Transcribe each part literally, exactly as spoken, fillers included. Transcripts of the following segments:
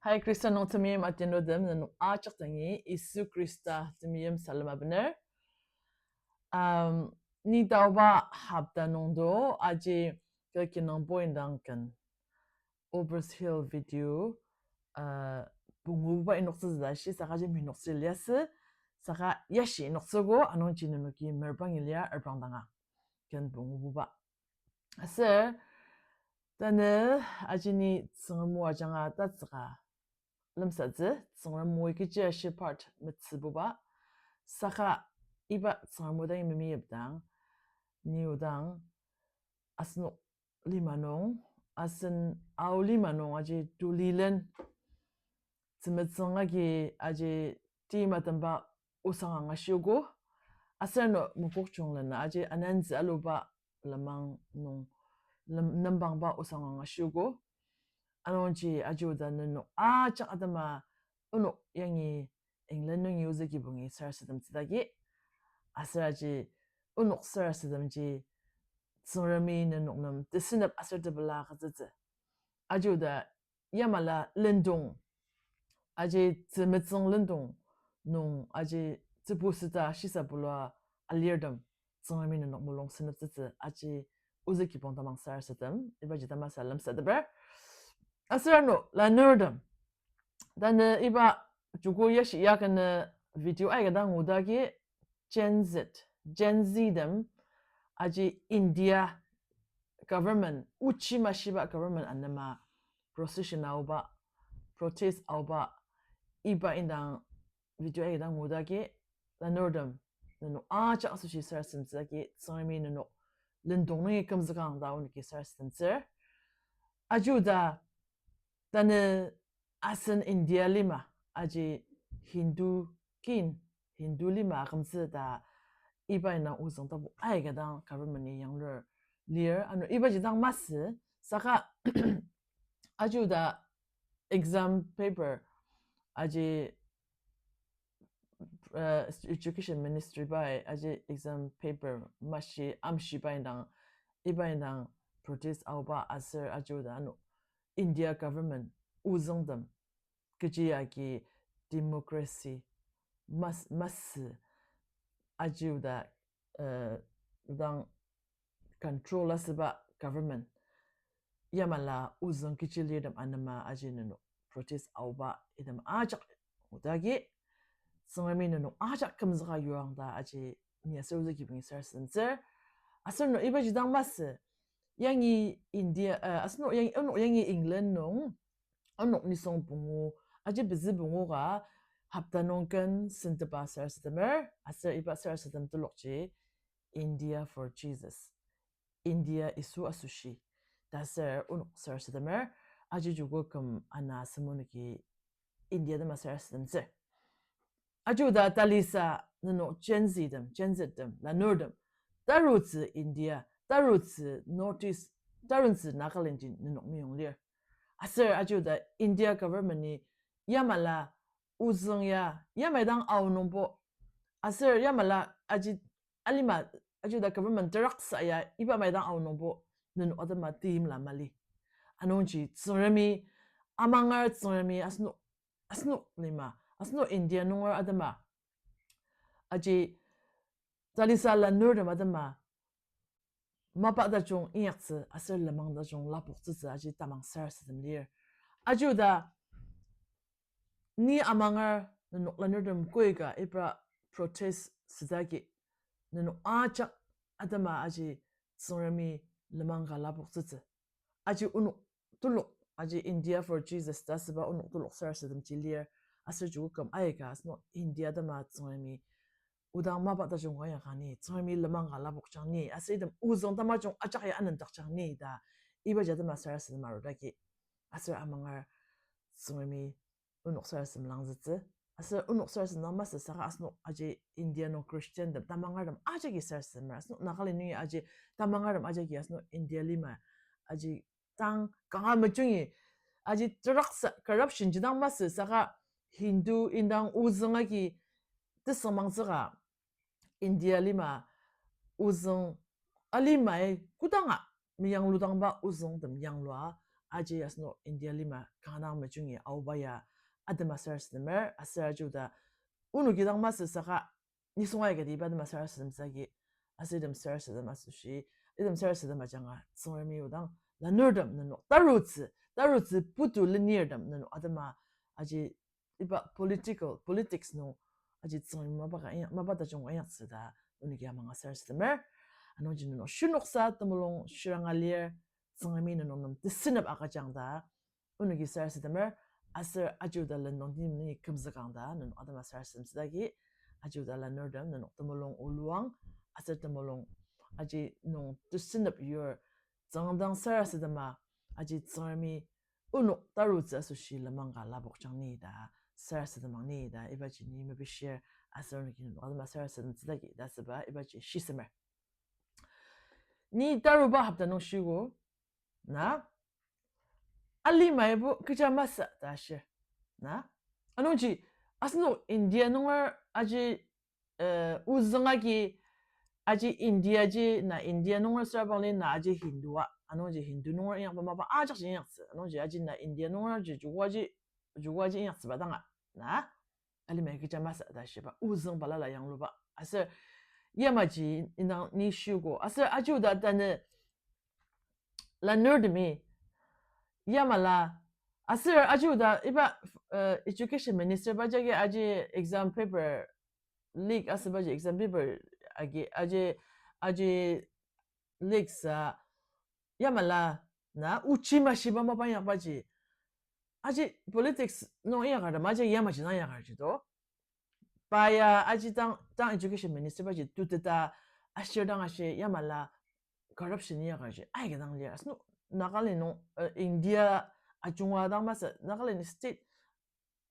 Hai Khrista nung temeim atinutem nenok ajak dangi Yisu Khrista temeim salem abener. Um, ni taoba hopta nungdo aji kü kinungpo indang ken Obrist Hill video, uh, punguba inoktsütsü ta shi saka ji minoktsü liasü, saka yashi inoktsügo anungji nenoki merbangi lia erbrang danga ken pungububa. Aser, tanü aji ni Tsüngrem o ajanga tatsüka lemsatsü, Tsüngrem oi kechi ashi part metsübuba, saka iba Tsüngrem o dangi memeyipdang, ni odang, asenok lima nung, asen ao lima nung aji tulilen, tzümetsüng agi aji tima temba osang angashiogo, aser ano Mokokchung lena aji anentsü aluba lenmang nung lem-, nembangba osang angashiogo. Anungji aji oda nenok ajak atema onok yangi England nungi ozü kibongi sarasademtsü dagi. Aser aji onok sarasademji Tsüngremi nenok nem tesünep aser tepela agütsütsü. Aji oda yamala lendong, aji tzümetsüng lendong nung aji tsübu süta shisa bulua alirtem Tsüngremi nenok mulung seneptsütsü aji ozü kibong tamang sarasadem, ibaji tamasa lemsateper. Aser ano lanurtem, tanü iba joko yashi ya kenü video aika dang nguda agi Gen Z, Gen Z tem, aji India government, ochi mashiba government anema procession aoba, protest aoba, iba indang video aika dang nguda agi lanurtem, nenok ajak asoshi sarasademtsü agi Tsüngremi nenok lendong nungi kümzükang ta onoki sarasademtsür. Aji oda tanü asen India lima, aji Hindu kin, Hindu lima akümtsü ta iba indang ozüng tapu aika dang government-i yanglur lir, ano ibaji dang masü, saka aji oda exam paper, aji, uh, education ministry bai aji exam paper mashi amshiba indang, iba indang protest aoba aser aji oda ano India government ozüngtem kechi agi democracy mas-, masü aji oda, uh, dang control asüba government yamala ozüng kechi lirtem anema aji nenok protest aoba item ajak nguda agi Tsüngremi nenok ajak kümzüka yuang ta aji ni aser ozü kibongi sarasademtsür. Aser ano ibaji dang masü, yangi India, uh, asenok yangi, onok yangi England nung, onok nisung pungu, aji pezü pungu ka hopta nung ken sentepa sarasademer, aser iba sarasadem telokji India for Jesus, India Yisu asoshi ta ser onok sarasademer, aji joko küm ana asem onoki India tema sarasademtsür. Aji oda talisa nenok Gen Z tem, Gen Z tem, lanurtem, tarutsü India, tarutsü North East, tarutsü Nagaland ji nenok meyong lir. Aser aji oda India government-i yamala ozüng ya, yamai dang aonungbo, aser yamala aji alima, aji oda government teraksa ya iba mai dang aonungbo nenok atema teimla mali. Anungji Tsüngremi, amanger Tsüngremi asenok, asenok lima, asenok India nunger atema, aji talisa lanurtem atema mapa tajung inyaktsü aser lenmang tajung lapoktsütsü aji tamang sarasadem lir. Aji oda ni amanger nenok lanurtem koika iba protest südagi nenok ajak atema aji Tsüngremi lenmang ka lapoktsütsü. Aji onok telok, aji India for Jesus ta asüba onok telok sarasademji lir, aser joko küm aika asenok India atema Tsüngremi odang mapa tajung ka inyaka ni, Tsüngremi lenmang ka lapokjang ni, aser item ozüng tamajung ajak ya anendakjang ni ta, ibaji atema sarasadem arudagi, aser amanger Tsüngremi onok sarasadem langzütsü. Aser onok sarasadem dang masü saka asenok aji India nung Christian tem tamangertem ajaki sarasademer, asenok Nagaland nungi aji tamangertem ajaki asenok India lima aji tang kanga mejungi aji teraksa corruption ji dang masü saka Hindu indang ozüng agi tesüngmangtsüka India lima ozüng alimai kodanga meyangludangba ozüngtem yanglua aji asenok India lima kanga dang mejungi aoba ya atema sarasademer, aser aji oda onoki dang masü saka nisung aikati iba atema sarasademtsü agi, aser item sarasadem asoshi, item sarasadem ajanga Tsüngremi odang lanurtem nenok tarutsü, tarutsü putu lenirtem nenok atema aji iba political, politics nung aji Tsüngremi mapa ka inya-, mapa tajung ka inyaktsü ta onoki amanga sarasademer. Anungji nenok shinoksa temulung shiranga lir, Tsüngremi nenok nem tesünep agüjang ta onoki sarasademer, aser aji oda len nung tenem nungi kümzükang ta nenok atema sarasademtsü agi, aji oda lanurtem nenok temulung oluang, aser temulung aji nung tesünep yur, Tsüngrem dang sarasadema, aji Tsüngremi onok tarutsü asoshi lenmang ka lapokjang ni ta, sarasademang ni ta, ibaji ni mepishir, aser onoki nenok atema sarasademtsü agi ta asüba ibaji shisemer. Ni taruba hopta nung shiogo, na, alimaibo kecha masü ta ashir, na. Anungji, asenok India nunger aji, eh, ozüng agi, aji India ji, na India nunger süra bangli na aji Hindu a, anungji Hindu nunger inyakba mapa ajakji inyaktsü, anungji aji na India nunger ji joko aji, joko aji inyaktsüba danga, na. Alimai kecha masü ta shiba, ozüng balala yangluba. Aser yamaji indang ni shiogo. Aser aji oda tanü lanurtemi yamala. Aser aji oda iba, eh, education minister ba jagi aji exam paper leak asübaji exam paper agi, aji, aji leak sa yamala na ochi mashiba mapa inyakbaji. Aji politics nung inyakertem aji yamaji dang inyakerji do. Pa ya aji tang, tang education minister baji tuteta ashir dang ashi yamala corruption inyakerji aika dang lir. Asenok Nagaland nung, eh, India ajunga dang masü Nagaland state,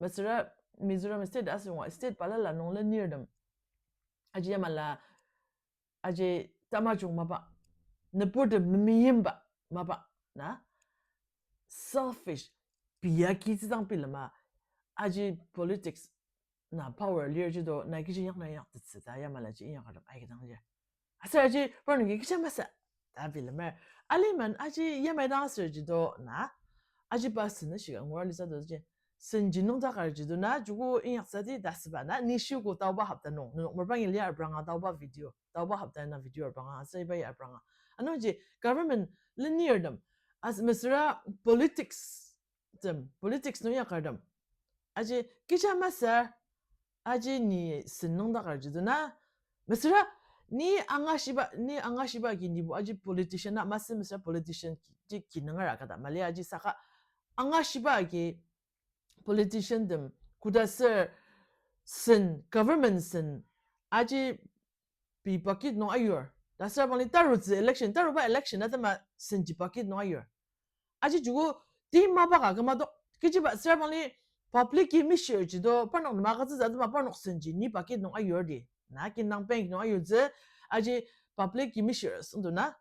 mesüra Mizoram state asüngwa state balala nung lenirtem aji yamala aji tamajung mapa, nüburtem memeimba mapa, na, selfish, pia kitsü dang bilema, aji politics na power lir ji do, na kechi inyakna inyaktettsü ta yamalaji inyakertem aika dang lir. Aser aji parnoki kecha masü ta bilemer. Aliman aji yamai dang aser ji do, na, aji pa sen ashika ngua lisa do ji, senji nungdakar ji do na, joko inyaktsüdi ta asüba na, ni shiogo taoba hopta nung, nenok merbangi lir arbranga taoba video, taoba hopta na video arbranga, aser iba ya arbranga. Anungji government lenirtem, as mesüra politics tem, politics nung inyakertem aji kecha masü, aji ni sen nungdakar ji do na, mesüra ni angashiba, ni angashiba agi nibo aji politician na masü, mesüra politician ki, ji kinungera kata mali aji saka angashiba agi politician tem koda ser sen, government sen aji pei pocket nung ayur. Ta süra bangli tarutsü election, taruba election atema senji pocket nung ayur. Aji joko ti mapa ka küma dok. Kechiba süra bangli public ki mishir ji do, parnok nem agütsütsü atema parnok senji ni pocket nung ayur di. Na kin nang bank nung ayutsü, aji public ki mishir süngdo na.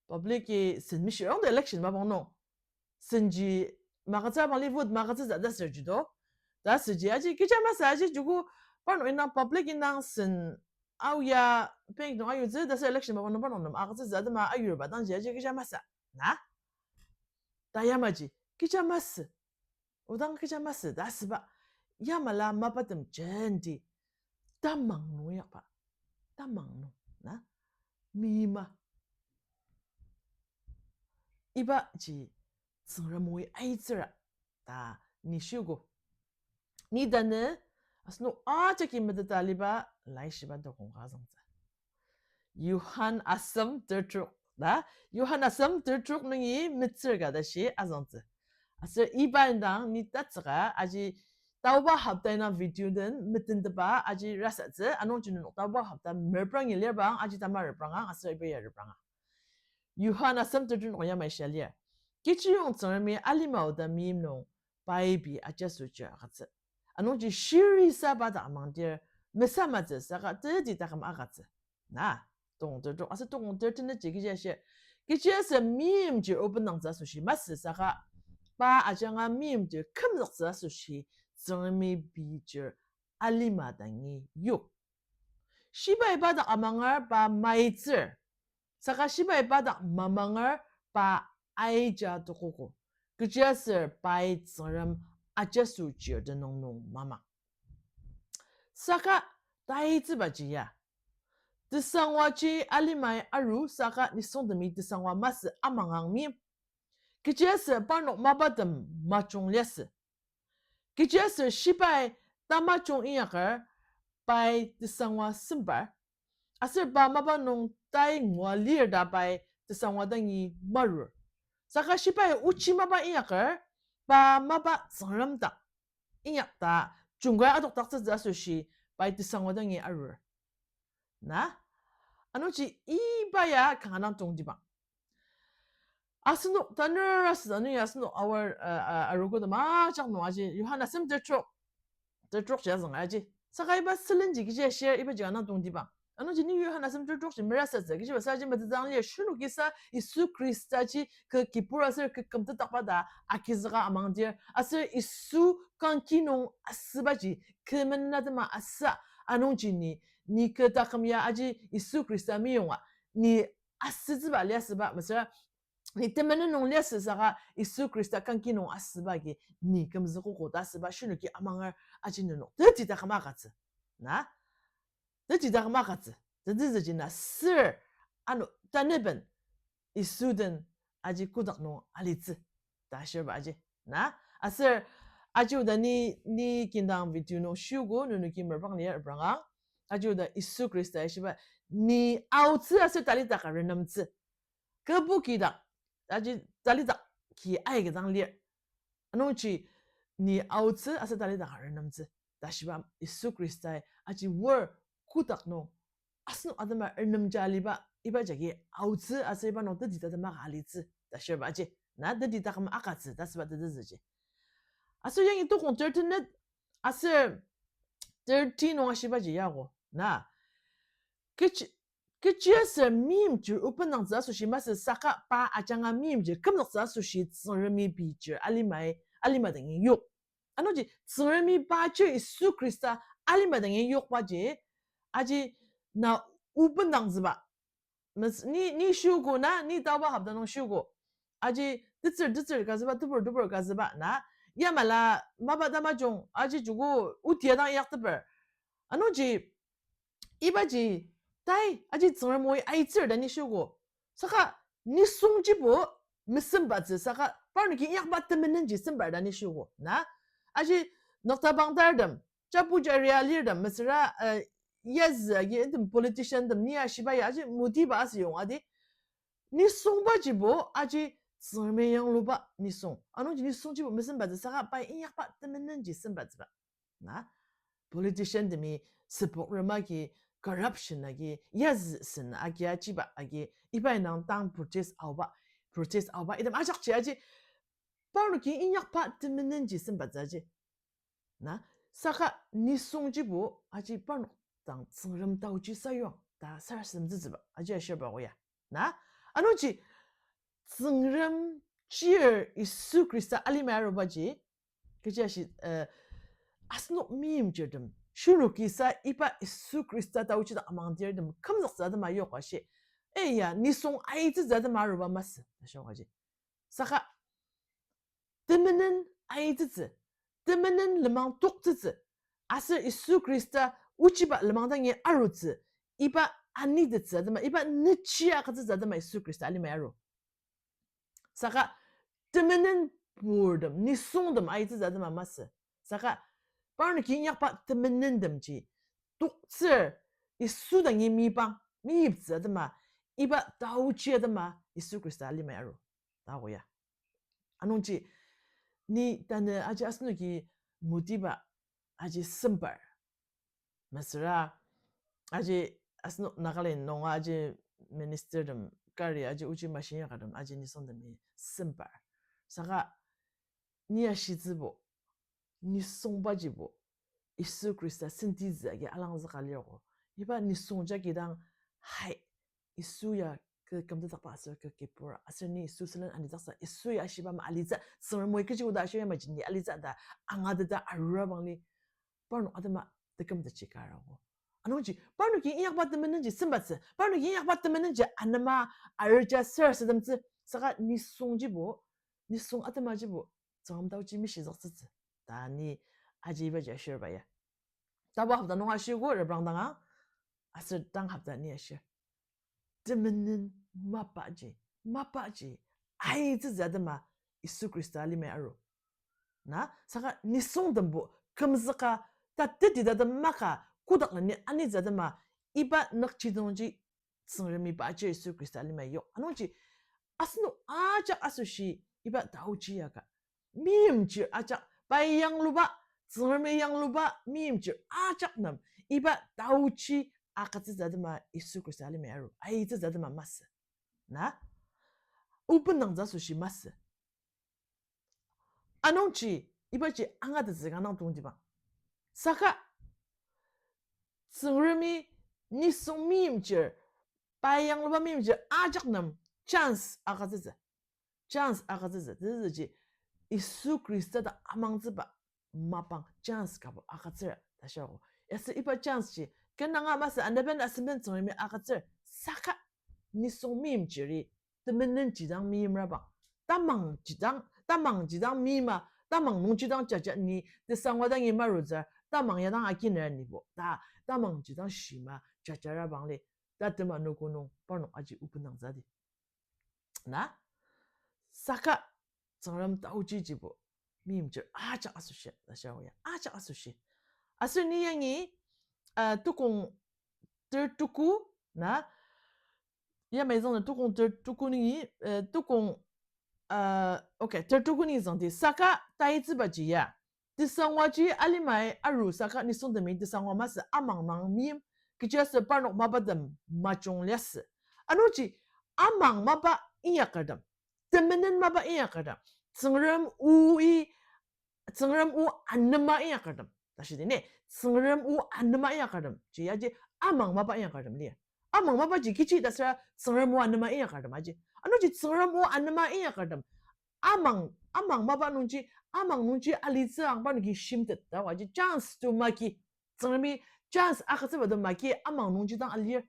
Public ki sen mishir ongdo election mapang nung. Senji magütsü bangli vote magütsütsü ta ser ji do. Ta süji aji kecha masü aji joko parnok indang public indang sen aoa bank nung ayutsü ta ser election mapang nung parnok nem agütsütsü atema ayurba dangji aji kecha masü. Na? Ta yamaji kecha masü. Odang kecha masü ta asüba. Yamala mapatem jenti tamang nung yakba. Tamang nung. Na? Mima. Ibaji Tsüngrem oi aitsüra ta ni shiogo. Ni tanü asenok ajaki meteta aliba laishiba dokong ka azüngtsü. Johan asem tertrok ta, Johan asem tertrok nungi metsür ka tashi azüngtsü. Aser iba indang ni tatsüka aji taoba hopta indang video den metentepa aji rasatsü, anungji nenok taoba hopta merprangi lirbang aji tama reprangang aser iba ya reprangang. Johan asem tertrok nung yamai shia lir. Kechiyong Tsüngremi alima oda meim nung pai pei ajaso chir agütsü. Anungji shirisa pa dak amangdir mesamatsü saka teti taküm agütsü. Na, tokong tertrok aser tokong tertenet ji kechi ashi. Kechiaser meimchir open nangtsü asoshi masü saka pa ajanga meimchir kümzüktsü asoshi Tsüngremi pei chir alima dangi yok. Shibai pa dak amanger pa maitsür. Saka shibai pa dak mamanger pa aija tokogo. Kechiaser pai Tsüngrem ajaso chir tenüng nung mama. Saka taitsübaji ya, tesangwaji alimai aru saka nisungtemi tesangwa masü amangang meim. Kechiaser parnok mapatem majung liasü. Kechiaser shibai tamajung inyaker pai tesangwa sempar. Aser pa mapa nung tai ngua lir ta pai tesangwa dangi marur. Saka shibai ochi mapa inyaker, pa mapa Tsüngrem dak inyak ta jungkai adokdaktsütsü asoshi pai tesangwa dangi arur. Na? Anungji iba ya kanga dang tongtibang. Asenok tanur asü, tanur ya asenok aor, uh, uh, arogo tem ajak nung aji, Yohana sem tertrok, tertrok ji azüng aji. Saka iba sülenji kechi ashir, ibaji kanga dang tongtibang. Anungji ni Yohana sem tertrok ji merasatsü, kechiba sa ji metetsang lir, shinoki sa Yisu Khrista ji kü kibur aser kü kümtetdakba ta agizüka amangdir, aser Yisu kangki nung asübaji kü mena tema asü, anungji ni, ni kü taküm ya aji Yisu Khrista meyonga, ni asütsüba liasüba, mesüra ni temenen nung liasü saka Yisu Khrista kangki nung asüba agi ni kümzükogo ta asüba shinoki amanger aji nenok teti taküm akatsü. Na? Teti taküm akatsü. Tetezüji na sür ano taneben Yisu den aji kotak nung alitsü ta ashirba aji. Na? Aser aji oda ni, ni kindang video nung shiogo, nenoki merbang lir brangang. Aji oda Yisu Khrista ya shiba, ni aotsü aser talidaka renemtsü. Kübu kidak, aji talidak ki aika dang lir. Anungji ni aotsü aser talidaka renemtsü ta shiba Yisu Khrista aji wor kotak nung asenok atema renemja aliba iba jagi aotsü aser iba nung teti tatema ka alitsü ta ashirba aji. Na teti taküm akatsü ta asüba tetezüji. Aser yangi tokong thirty net aser thirty nung ashibaji yago. Na? Kechi-, kechiaser meimchir obendangtsü asoshi masü saka pa ajanga meimchir kümzüktsü asoshi Tsüngremi pei chir alimai, alima dangi yok. Anungji Tsüngremi pa chir Yisu Khrista alima dangi yokbaji, aji na obendangtsüba. Mes-, ni, ni shiogo na, ni taoba hopta nung shiogo. Aji tetsür, tetsür kazüba, tebur, tebur kazüba na. Yamala mapa tamajung, aji joko otia dang inyakteper. Anungji ibaji tai aji Tsüngrem oi aitsür ta ni shiogo. Saka nisungjibo mesembatsü saka parnoki inyakba temenenji sembar ta ni shiogo na. Aji noktabangtartem, jabu jaria lirtem, mesüra, eh, yazü agi item politiciantem ni ashiba ya aji Modi ba asüyong adi. Nisungbajibo aji Tsüngremi yangluba nisung. Anungji nisungjibo mesembatsü saka pai inyakba temenenji sembatsüba. Na? Politiciantemi süpok rema agi corruption agi yazü sen agi achiba agi iba indang tang protest aoba, protest aoba item ajakji aji parnoki inyakba temenenji sembatsü aji. Na, saka nisungjibo aji parnok dang Tsüngrem taoji sayuang ta sarasademtsütsüba aji ashirba ko ya. Na, anungji Tsüngrem chir Yisu Khrista alimai arubaji, kechi ashi, eh, asenok meimchirtem shinoki sa iba Yisu Khrista taoji dak amangdirtem kümzüktsü atema yok ashi. Eh ya, nisung aitsütsü atema aruba masü ta shiokaji. Saka temenen aitsütsü, temenen lenmang toktsütsü, aser Yisu Khrista ochiba lenmang dangi arutsü, iba anitettsü atema, iba nechia agütsütsü atema Yisu Khrista alimai aru. Saka temenen purtem, nisungtem aitsütsü atema masü. Saka parnoki inyakba temenentemji toktsür Yisu dangi meyipang, meyiptsü atema, iba taochi atema Yisu Khrista alimai aru ta ko ya. Anungji ni tanü aji asenoki Modi ba aji sembar. Mesüra aji asenok Nagaland nunga aji ministertem kari aji ochi machine yakatem aji nisungtemi sembar. Saka ni ashitsübo, nisungbajibo Yisu Khrista sentitsü agi alangzüka lirko. Iba nisung jagi dang, hai, Yisu ya kü kümtetdakba aser kü kibur, aser ni Yisu sülen anidaksa, Yisu ya ashiba ama alitsü, Tsüngrem oi kechi oda ashir yamaji ni alitsü ta angateta arurabangli parnok atema tekümtetji karago. Anungji parnoki inyakba temenenji sembatsü, parnoki inyakba temenenji anema arja sarasademtsü, saka nisungjibo nisung atema jibo Tsüngrem taochi mishizüktsütsü. Ta ni aji ibaji ashir ba ya. Tapu hopta nung ashiko reprang danga, aser tang hopta ni ashir. Temenen mapaji, mapaji, aitsütsü atema Yisu Khrista alimai aru. Na, saka nisungtembo kümzüka, tateti tatem maka, kotak leni anitsü atema, iba nükjidongji Tsüngremi pa aji Yisu Khrista alimai yok. Anungji, asenok ajak asoshi, iba taochi yaka. Meimchir ajak, pai yangluba, Tsüngremi yangluba, meimchir ajak nem, iba taochi agütsütsü atema Yisu Khrista alimai aru, aitsütsü atema masü. Na? Open nangtsü asoshi masü. Anungji, ibaji angatettsü kanga tongtibang. Saka, Tsüngremi nisung meimchir, pai yangluba meimchir ajak nem chance agütsütsü. Chance agütsütsü, tezüji Yisu Khrista ta amangtsüba mapang chance kabo agütsür ta shia ko. Yasü iba chance ji, kenanga masü aneben asemben Tsüngremi agütsür, saka nisung meimchiri, temenenjidang meimrabang. Tamang jidang, tamang jidang meima, tamang nungjidang jaja ni, tesangwa dangi marutsü, tamang yadang akiner nibo. Ta, tamang jidang shima, jajarabang li, ta tema noko nung, parnok aji open nangtsü di. Na? Saka Tsüngrem taochi jibo meimchir ajak asoshi, ta shia ko ya, ajak asoshi. Aser ni yangi, uh, tukong ter tuku, na? Yamai züngda tukong ter tuku nungi, uh, tukong, uh, okay, ter tuku nungi züngdi. Saka taitsübaji ya. Tesangwaji alimai aru saka nisungtemi tesangwa masü amang nung meim, kechiaser parnok mapatem majung liasü. Anungji amang mapa inyakertem, temenen mapa inyakertem, Tsüngrem o-i, Tsüngrem o anema inyakertem. Tashi di ne, Tsüngrem o anema inyakertem ji yaji amang mapa inyakertem lir. Amang mapaji kechi ta süra Tsüngrem o anema inyakertem aji. Anungji Tsüngrem o anema inyakertem amang, amang mapa nungji, amang nungji alitsü ang parnoki shimtet ta waji chance to maki. Tsüngremi chance agütsüba to maki amang nungji dang alir.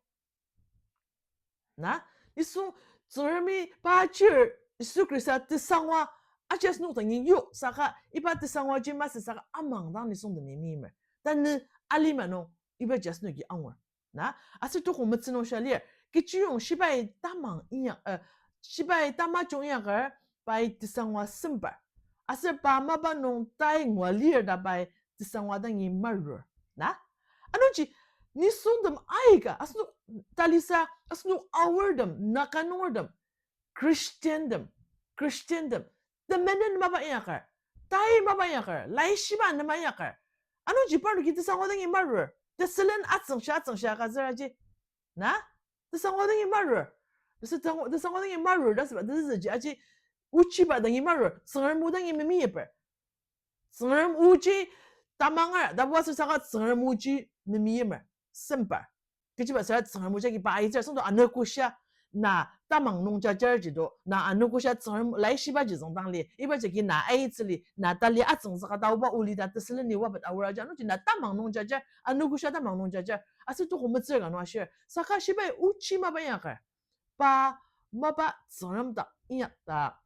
Na, nisung Tsüngremi pa chir Yisu Khrista tesangwa aji asenok dangi yok saka iba tesangwaji masü saka amang dang nisungtemi meimer. Tanü alima nung ibaji asenoki angur. Na, aser tukong metsü nung shia lir. Kechiyong shibai tamang inyak, uh, shibai tamajung inyaker pai tesangwa sempar. Aser pa mapa nung tai ngua lir ta pai tesangwa dangi marur. Na? Anungji, nisungtem aika, asenok talisa, asenok Aortem, Naga nungertem, Christiantem, Christiantem, temenen mapa inyaker, tai mapa inyaker, laishiba nema inyaker. Anungji parnoki tesangwa dangi marur, tesülen atsüngsha atsüngsha ka züraji. Na? Tesangwa dangi marur. Tesü tang-, tesangwa dangi marur, ta süba, tesüji aji ochiba dangi marur, Tsüngrem o dangi memiyeper. Tsüngrem oji tamanger, tapu asü saka Tsüngrem oji memiyemer, sempar. Kechiba süra Tsüngrem oji agi pa aitsür, sungto anogoshia, na tamang nung jajar jido, na anogoshia Tsüngrem laishiba ji züngdang li, iba jagi na aitsüli, na tali atsüng saka taoba oli ta tesülen ni wabat aor aji, anungji na tamang nung jajar, anogoshia tamang nung jajar, aser tukong metsür ka nung ashir, saka shibai ochi mapa inyaker. Pa mapa Tsüngrem dak inyak ta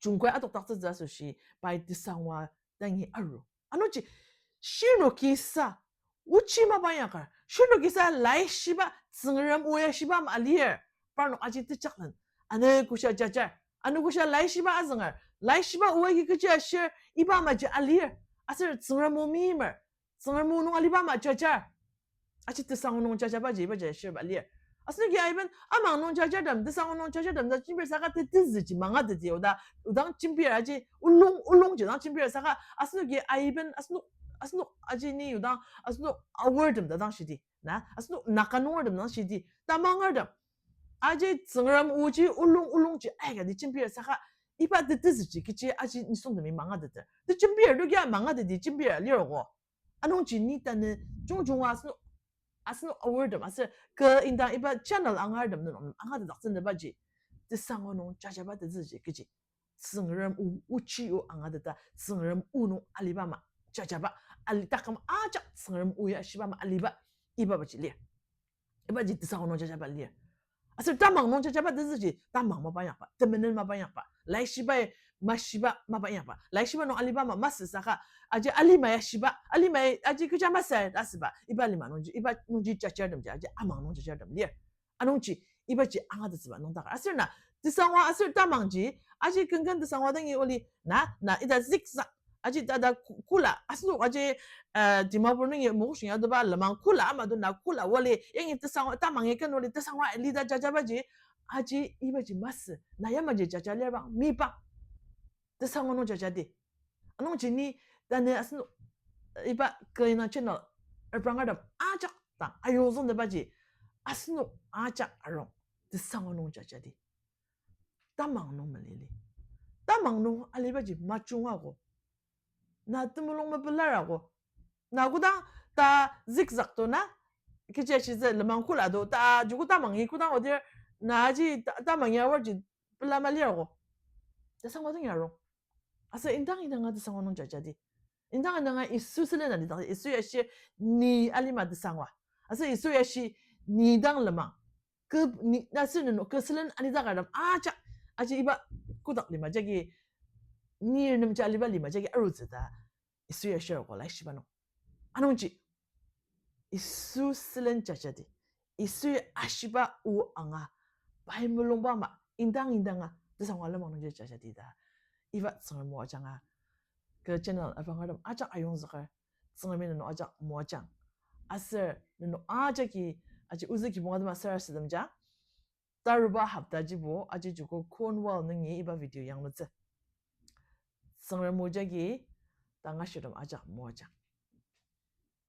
jungkoi adokdaktsütsü asoshi pai tesangwa dangi aru. Anungji, shirnokisa ochi mapa inyaker, shirnokisa laishiba Tsüngrem o ya shiba ama alir, parnok aji tejaklen anogoshia jajar, anogoshia laishiba azünger, laishiba o agi kechi ashir iba amaji alir, aser Tsüngrem o meimer, Tsüngrem o nung aliba ama jajar. Aji tesang nung jajabaji ibaji shirba lir. Asenoki aiben amang nung jajartem, tesang nung jajartem ta jembir saka tetezüji mangateti oda, odang jembir aji ulung, ulungji dang jembir saka asenoki aiben, asenok, asenok aji ni odang, asenok Aortem ta dang shidi, na, asenok Naga nungertem dang shidi, tamangertem. Aji Tsüngrem oji ulung, ulungji aikati jembir saka iba tetezüji kechi aji nisungtemi mangateter. Te jembir, tokia mangateti jembir lir ko. Anungji ni tanü jungjunga asenok, asenok Aortem aser kü indang iba channel angartem nung angatetdaktsünübaji, tesang nung jajaba tezüji kechi. Tsüngrem o, ochi o angateta, Tsüngrem o nung aliba ama jajaba, ali taküm ajak Tsüngrem o ya shiba ama aliba, ibabaji lir. Ibaji tesang nung jajaba lir. Aser tamang nung jajaba tezüji, tamang mapa inyakba, temenen mapa inyakba, laishibai mashiba mapa inyakba. Laishiba nung aliba ama masü saka, aji alima ya shiba, alima ya aji kecha masü ta asüba, iba lima nungji, iba nungji jajartemji, aji amang nung jajartem lir. Anungji, ibaji angatettsüba nüngdaker. Aser na, tesangwa aser tamangji, aji kenken tesangwa dangi oli, na, na, ita zigzag, aji ta, ta ku-, kula, asenok aji, eh, Dimapur nungi mokoshing ya adoba lenmang kula ama do na kula wali, yangi tesangwa, tamangi ken wali tesangwa alita jajabaji, aji ibaji masü, na yamaji jaja lir bang, mi bang. Tesangwa nung jajadi. Anungji ni tanü asenok iba kü indang channel aprangertem ajak dang ayongzüngtebaji asenok ajak arung tesangwa nung jajadi. Tamang nung melili. Tamang nung alibaji majunga ko. Na temulung mepela ra ko. Na kodang ta zigzag to na, kechi ashitsü lenmang kula to, ta joko tamangi kodang odir, na aji ta-, tamangi awarji pela malir ko. Tesangwa dang arung. Aser indang indanga tesangwa nung jajadi. Indang indanga Yisu sülen alidak, Yisu ya shi ni alima tesangwa. Aser Yisu ya shi ni dang lenmang. Kü ni, na sür nenok kü sülen alidakertem ajak, aji iba kotak lima jagi, ni nemji aliba lima jagi arutsü ta Yisu ya shir ko laishiba nung. Anungji, Yisu sülen jajadi. Yisu ya ashiba o anga, pai mulungba ama, indang indanga tesangwa lenmang nungji jajadi ta iba Tsüngrem o ajanga, kü channel aprangertem ajak ayongzüker, Tsüngremi nenok ajak moajang. Aser nenok ajaki, aji ozü kibong atema sarasademja, taruba hoptajibo aji joko Cornwall nungi iba video yanglutsü. Tsüngrem o jagi tanga shirtem ajak moajang.